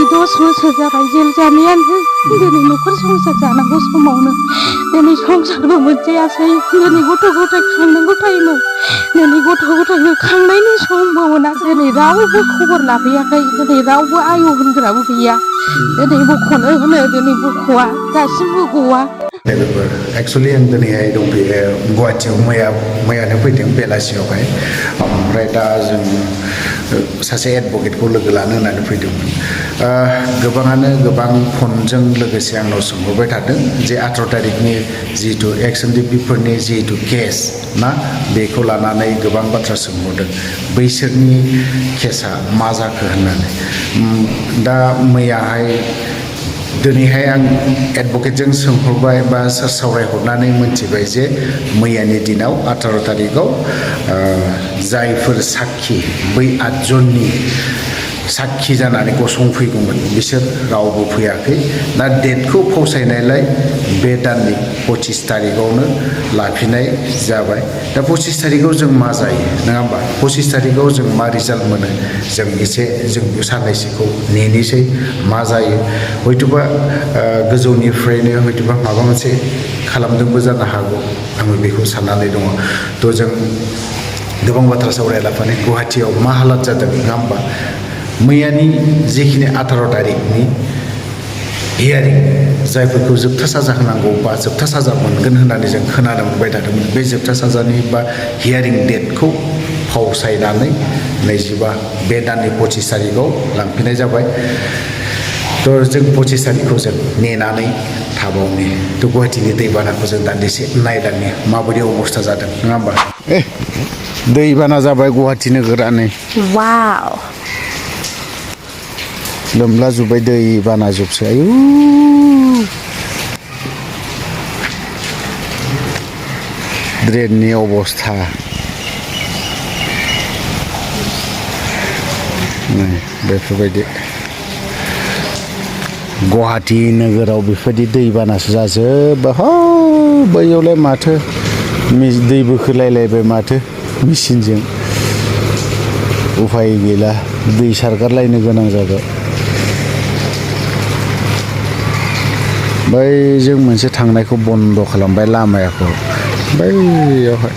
10 बोसोर जाबाय जेल जानायानो दिनै न'खर संसार जानांगौ समावनो दिनै संसारबो मोनजायासै दिनै गथ' गथाय खांनांगौ टाइमाव दिनै गथ' गथायखौ खांनायनि समबो मोनाखै दिनै रावबो खबर लाफैयाखै दिनै रावबो आयौ होनग्राबो गैया दिनै बख'नो होनो दिनै बख'वा दासिमबो गवा एक्चुअली आं दिनैहाय दंफैयो गुवाहाटियाव मैयानो फैदों बेलासियावहाय ओमफ्राय दा जों सासे एडभकेटखौ लोगो लानो होननानै फैदोंमोन गोबाङानो गोबां फनजों लोगोसे आंनाव सोंहरबाय थादों जे 18 तारिखनि जिहेतु एक्स एनडिपिफोरनि जिहेतु केस ना बेखौ लानानै गोबां बाथ्रा सोंहरदों बैसोरनि केसा मा जाखो होननानै दा मैयाहाय दिनैहाय आं एडभकेटजों सोंहरबाय बा सावरायहरनानै मोनथिबाय जे मैयानि दिनाव 18 तारिखआव जायफोर साक्षी बै 8 जननि साक्षी जानानै गसंफैगौमोन बिसोर रावबो फैयाखै दा डेटखौ फावसायनायलाय बे दाननि 25 तारिखआवनो लाफिनाय जाबाय दा 25 तारिखआव जों मा जायो नङा होमबा 25 तारिखआव जों मा रिजाल्ट मोनो जों एसे जों साननैसोखौ नेनोसै मा जायो हयथ'बा गोजौनिफ्रायनो हयथ'बा माबा मोनसे खालामदोंबो जानो हागौ आङो बेखौ साननानै दङ थ' जों गोबां बाथ्रा सावरायलाफानो गुवाहाटियाव मा हालात जादों नङा होमबा मैयानि जिखिनि 18 तारिखनि हियारिं जायफोरखौ जोबथा साजा होनांगौ बा जोबथा साजा मोनगोन होननानै जों खोनानो मोनबाय थादोंमोन बे जोबथा साजानि बा हियारिं डेटखौ फावसायनानै 25 बे दाननि 25 तारिखआव लांफिननाय जाबाय थ' जों 25 तारिखखौ जों नेनानै थाबावनि थ' गुवाहाटिनि दैबानाखौ जों दान्दिसे नायलांनि माबायदि अबस्था जादों नङा होमबा दैबाना जाबाय गुवाहाटि नोगोरानो वाव लोमला जुब्बाय दै बाना जोबसै आयु ड्रेननि अबस्था बेफोरबायदि गुवाहाटि नोगोराव बेफोरबायदि दैबानासो जाजोबबाय ह बैयावलाय माथो दै बोखोलायलायबाय माथो मेचिनजों उफाय गैला दै सारगारलायनो गोनां जाबाय बै जों मोनसे थांनायखौ बन्द' खालामबाय लामाखौ बैयावहाय